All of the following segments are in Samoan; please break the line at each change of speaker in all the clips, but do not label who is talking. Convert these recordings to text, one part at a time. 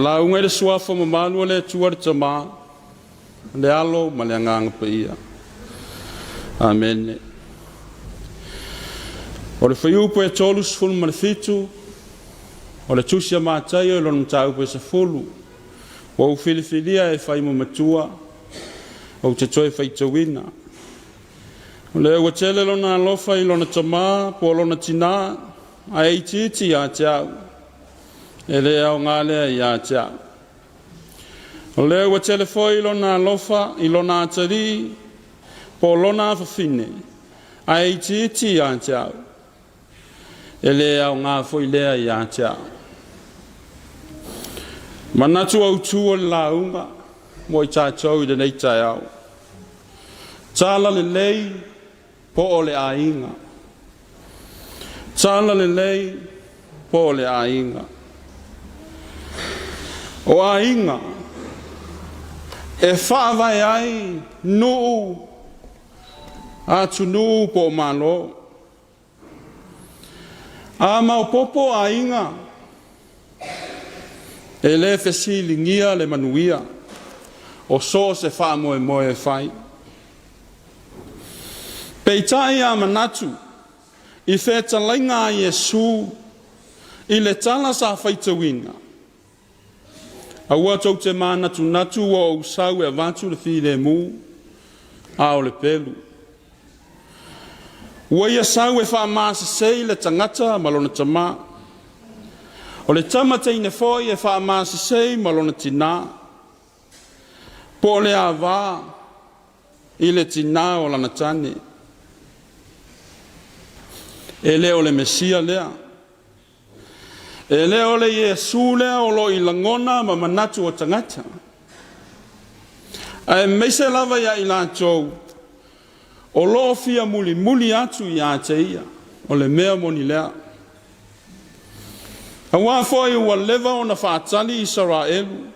lauga i le Suafa mamalu o le Atua le Tama, le Alo ma le Agaga Paia. Amene. O le fuaiupu e 37 o le Tusi a Mataio i lona mataupu e 10, ua ou filifilia e fai ma matua, ou te toe faitauina. O lea ua tele lona alofa i lona tamā po o lona tinā, ae itiiti ia te au, e le aoga lea ia te au. O lea ua tele foi lona alofa i lona atalii po o lona afafine, ae itiiti ia te au, e le aoga foi lea ia te au. Manatu autu o le lauga mo i tatou i lenei taeao. Tala lelei po o le aiga. Tala lelei po o le aiga. O aiga e faavae ai nuu, atunuu po o Malo. A maopoopo aiga, e le fesiligia le manuia o so o se faamoemoe e fai. Peitai a manatu i fetalaiga a Iesu i le tala sa faitauina, aua tou te manatunatu ua ou sau e avatu le filemu, a o le pelu. Ua ia sau e faamasesei le tagata ma lona tamā, o le tama teine foi e faamasesei ma lona tinā, po o le ava i le tinā o lana tane. E le o le Mesia lea. E le o le Iesu lea o lo o i lagona ma manatu o tagata, aemaise lava ia i latou o lo o fia mulimuli atu ia te ia. O le mea moni lea. Aua foi ua leva ona faatali Isaraelu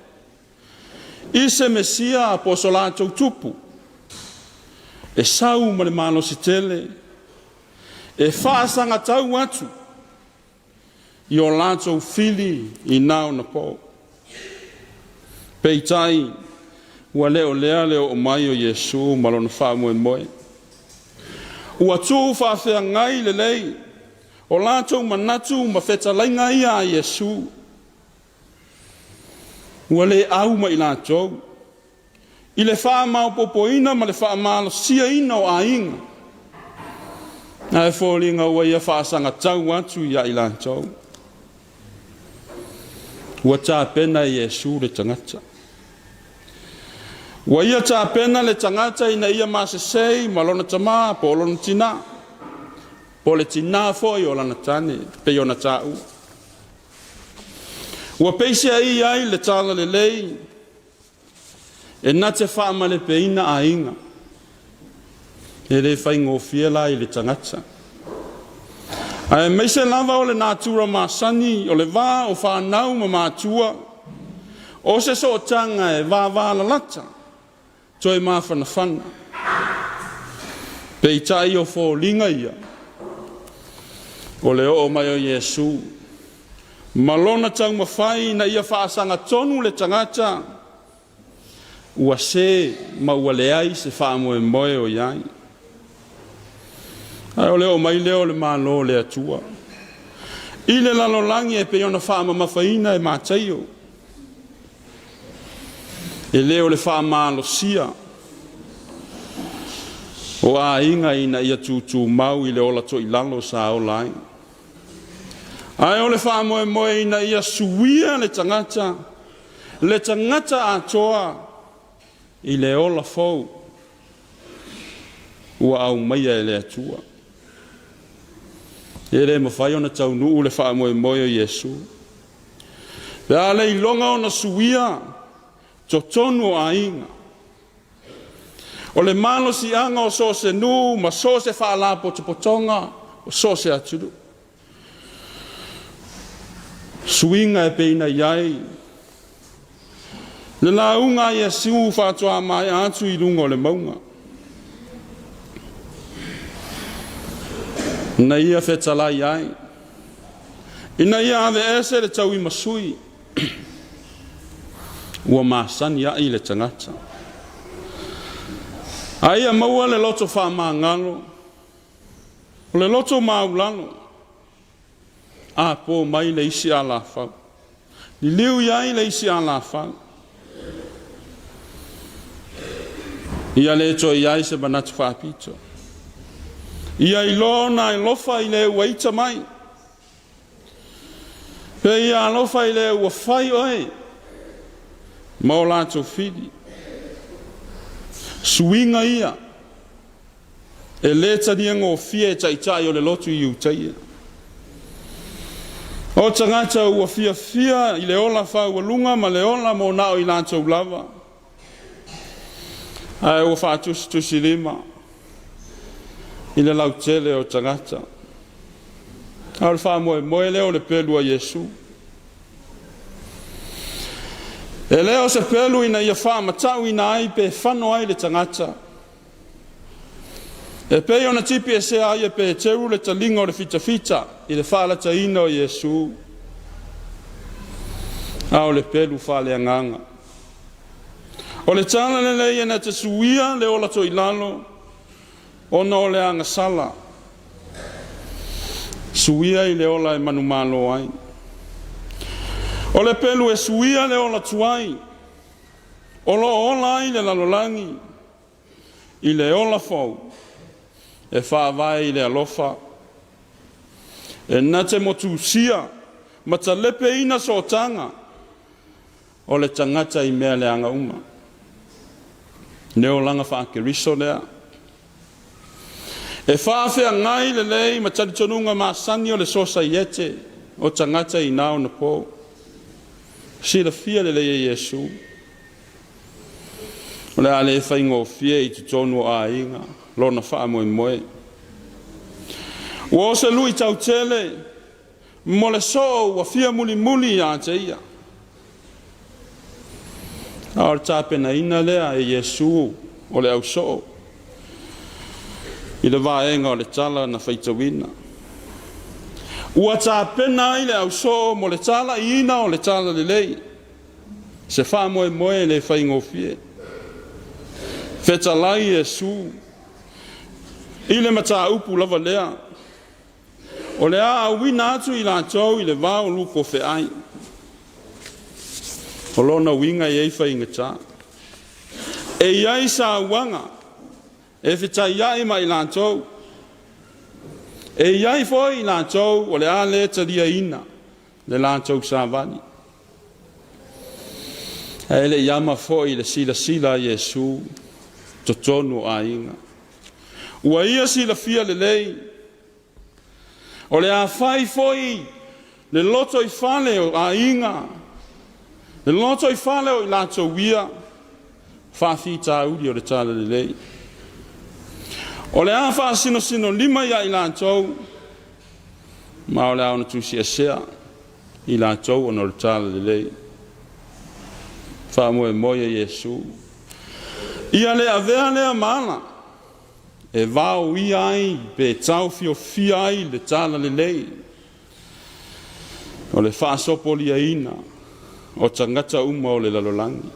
i se Mesia po o so latou tupu, e sau ma le malosi tele, e faasagatau atu i o latou fili i na ona po. Peitai, ua le o lea le oo mai o Iesu ma lona faamoemoe. Ua tuu faafeagai lelei o latou manatu ma fetalaiga ia a Iesu. Ua le au ma i latou i le faamaopoopoina ma le faamalosiaina o aiga, ae foliga ua ia faasagatau atu ia i latou. Ua tapena e Iesu le tagata. Ua ia tapena le tagata ina ia masesei ma lona tamā po o lona tinā, po o le tinā foi o lana tane, pei ona taua. Ua peisiai ai le tala lelei e na te faamalepeina aiga. E le faigofie la i le tagata. Aemaise lava o le natura masani o le va o fanau ma matua, o se sootaga e vavalalata, toe mafanafana. Peitai o foliga ia, o le oo mai o Iesu, ma lona taumafai ina ia faasagatonu le tagata, ua se ma ua leai se faamoemoe o i ai. Ae o le oo mai lea o le Malo o le Atua i le lalolagi e pei ona faamamafaina e Mataio, e le o le faamalosia o aiga ina ia tutumau i le ola toilalo sa ola ai, ae o le faamoemoe ina ia suia le tagata, le tagata atoa i le ola fou ua aumaia e le Atua. E le mafai ona taunuu le faamoemoe o Iesu, pe a le iloga ona suia totonu o aiga. O le malosiaga o so o se nuu ma so o se faalapotopotoga o so o se atunuu. Suiga e pei ona i ai le lauga a Iesu faatoa maea atu i luga o le mauga. Na ia fetalai ai, ina ia aveese le tauimasui. Ua masani ai le tagata. A ia maua le loto faamagalo, o le loto maulalo, a po mai le isi alafau, liliu i ai le isi alafau. Ia le toe i ai se manatu faapito. Ia iloa ona alofa i le ua ita mai. Pe ia alofa i le ua fai oe ma o latou fili. Suiga ia e le taliagofie e taitai o le lotu i Iutaia. O tagata ua fiafia i le ola faaualuga ma le ola mo na o i latou lava, ae ua faatusitusilima i le lautele o tagata. A o le faamoemoe lea o le pelu a Iesu. E le o se pelu ina ia faamatauina ai pe fano ai le tagata, e pei ona tipi esea ai e Peteru le taliga o le fitafita i le faalataina o Iesu, a o le pelu faaleagaga. O le tala lelei e na te suia le ola toilalo ona o le agasala, suia i le ola e manumalo ai. O le pelu e suia le ola tuai, o lo o ola ai le lalolagi i le ola fou e faavae i le alofa, e na te motusia ma talepeina sootaga o le tagata i mea leaga uma. Le olaga faa-Keriso lea. E faafeagai lelei ma talitonuga masani o le sosaiete o tagata i na ona po. Silafia lelei e Iesu, o le a le faigofie i totonu o aiga lona faamoemoe. Ua o se lui tautele mo le soo ua fia mulimuli ia te ia. A o le tapenaina lea e Iesu o le ausoo i le vaega o le tala na faitauina. Ua tapena ai le ausoo mo le talaiina o le talalelei, se faamoemoe le faigofie. Fetalai Iesu i le mataupu lava lea, o le a auina atu i latou i le vao lukofeai. O lona uiga e i ai faigata. E i ai sauaga e fetaiai ma i latou. E i ai foi i latou o le a le taliaina le latou savali. Ae le i ama foi le silasila a Iesu totonu o aiga. Ua ia silafia lelei, o le a fai foi le lotoifale o aiga, le lotoifale o i latou ia, faafitauli o le Talalelei. O le a faasinosinolima ia i latou, ma o le a ona tusiesea i latou ona o le Talalelei. Faamoemoe e Iesu. Ia le avea lea ma ala e vaoia ai pe taofiofia ai le Talalelei o le faasopoliaina o tagata uma o le lalolagi.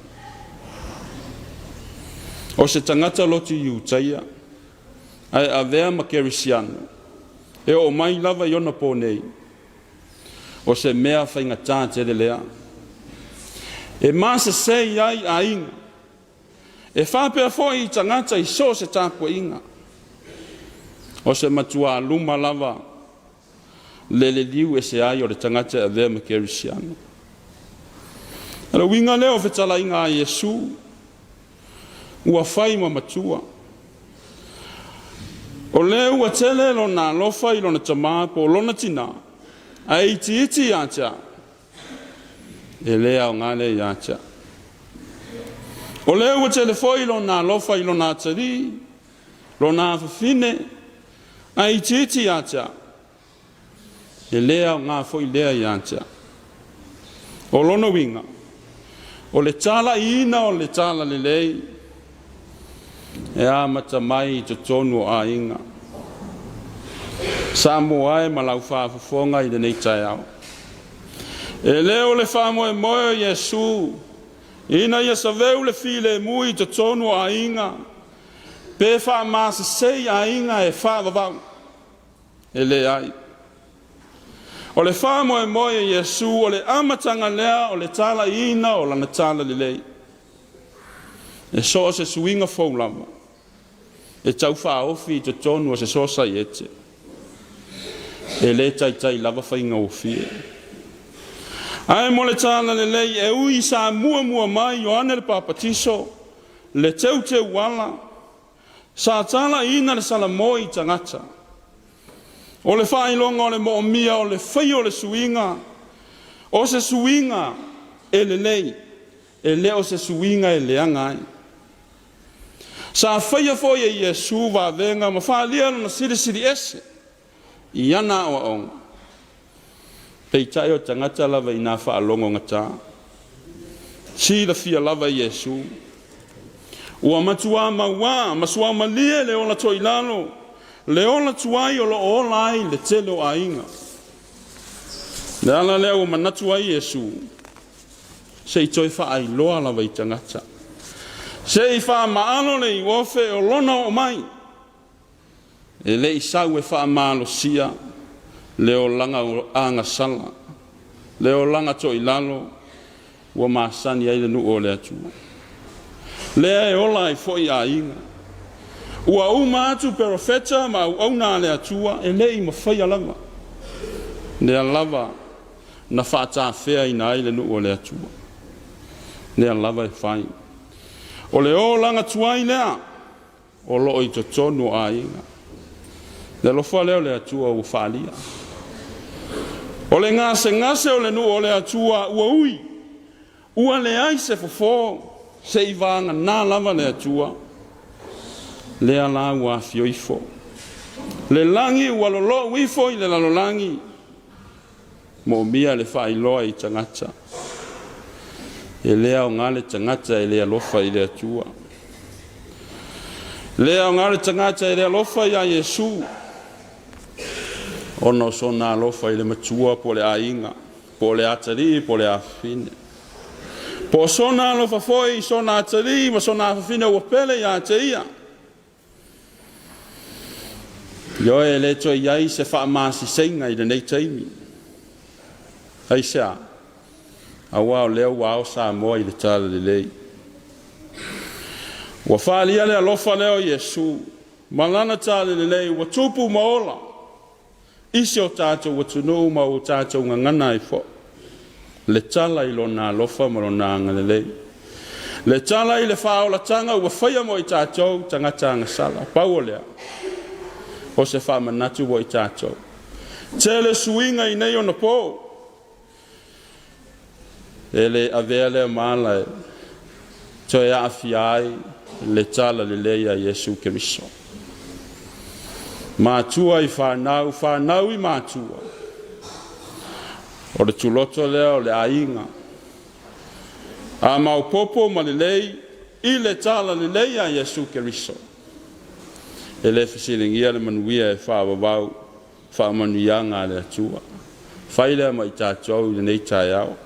O se tagata lotu Iutaia ae avea ma Kerisiano e oo mai lava i ona po nei, o se mea faigata tele lea. E masese i ai aiga, e faapea foi i tagata i so o se tapuaiga. O se matua luma lava le liliu ese ai o le tagata e avea ma Kerisiano. O le uiga lea o fetalaiga a Iesu, ua fai ma matua. O lea ua tele lona alofa i lona tamā po o lona tinā, ae itiiti ia te au, e le aoga lea ia te au. O lea ua tele foi lona alofa i lona atalii, lona afafine, ae itiiti ia te au, e le aoga foi lea ia te au. O lona uiga, o le talaiina o le talalelei e amata mai i totonu o aiga. Samoa e ma lau faafofoga i lenei taeao. E le o le faamoemoe o Iesu Ina ia saveu le filemu i totonu o aiga, pe faamasese i aiga e faavavau, e leai. O le faamoemoe o Iesu o le amataga lea o le talaiina o lana talalelei. E so o se suiga fou lava e tau faaofi i totonu o se sosaiete, e le taitai lava faigofie. Ae mo le talalelei e ui sa muamua mai Ioane le Papatiso, le teuteuala, sa talaiina le Salamo i tagata. O le faailoga o le moomia o le faia o le suiga, o se suiga e lelei, e le o se suiga e leaga ai. Sa faia foi e Iesu vavega ma faaalia lona silisili ese i ana aoaoga, peitai o tagata lava ina faalogogata, silafia lava e Iesu, ua matuā mauā ma suamalie le ola toilalo, le ola tuai o lo o ola ai le tele o aiga. Le ala lea ua manatu ai Iesu, se i toe faailoa lava i tagata, se i faamaalo le iuofe o lona oo mai, e le i sau e faamalosia le olaga agasala, le olaga toilalo ua masani ai le nuu o le Atua. Lea e ola ai foi aiga. Ua uma atu perofeta ma auauna a le Atua e le i mafaia lava, lea lava na faatafeaina ai le nuu o le Atua. Lea lava e fai. O le olaga tuai lea o lo o i totonu o aiga. Le alofa lea o le Atua ua faalia. O le gasegase o le nuu o le Atua ua ui, ua leai se fofo, se i vagana lava le Atua, lea la ua afio ifo. Le lagi ua lolou ifo i le lalolagi, moomia le faailoa i tagata. E le aoga le tagata e le alofa i le Atua. Le aoga le tagata e le alofa iā Iesu, ona o sona alofa i le matua po o le aiga, po o le atalii po o le afafine. Po o sona alofa foi i sona atalii ma sona afafine ua pele ia te ia. Ioe, e le toe i ai se faamasiseiga i lenei taimi. Aisea? Aua o lea ua ao Samoa i le talalelei. Ua faaalia le alofa lea o Iesu ma lana talalelei ua tupu ma ola i si o tatou atunuu ma ua tatou gagana ai foi le tala i lona alofa ma lona agalelei. Le tala i le faaolataga ua faia mo i tatou tagata agasala. Pau o lea, o se faamanatu mo i tatou. Tele suiga i nei ona po, e le avea lea ma ala e toe aafia ai le talalelei a Iesu Keriso. Matua i fanau, fanau i matua. O le tuloto lea o le aiga. A maopoopo ma lelei i le talalelei a Iesu Keriso, e le fesiligia le manuia e faavavau faamanuiaga a le Atua. Fai lea ma i tatou i lenei taeao.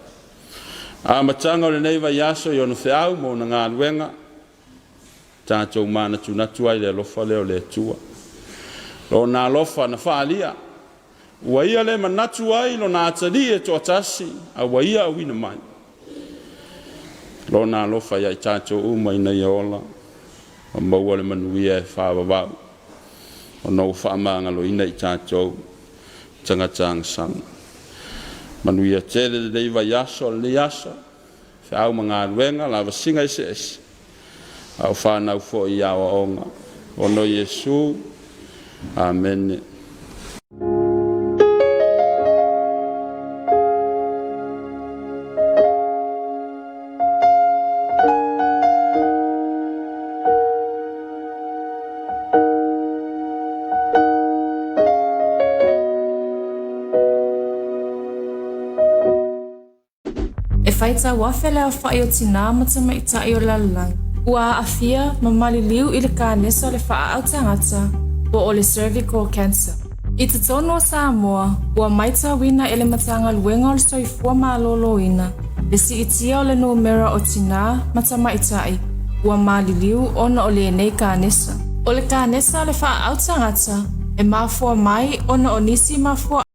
Amataga o lenei vaiaso i ona feau ma ona galuega, tatou manatunatu ai i le alofa lea o le Atua. Lona alofa na faaalia, ua ia le manatu ai lona atalii e toatasi, a ua ia auina mai lona alofa ia i tatou uma ina ia ola ma maua le manuia e faavavau, ona ua faamagaloina i tatou tagata agasala. Manuia tele lenei vaiaso, lenei aso, feau ma galuega, lavasiga eseese, a o fanau foi i aoaoga. Ona o Iesu, amene.
E faitau afe le aofai o tinā ma tamaitai o le lalolagi ua aafia ma maliliu i le kanesa o le faaau tagata po o le cervical cancer. I totonu o Samoa, ua maitauina e le Matagaluega o le Soifua Maloloina. Le siitia o le numera o tinā ma tamaitai ua maliliu ona o lenei kanesa. O le kanesa o le faaau tagata e mafua mai ona o nisi mafuaaga.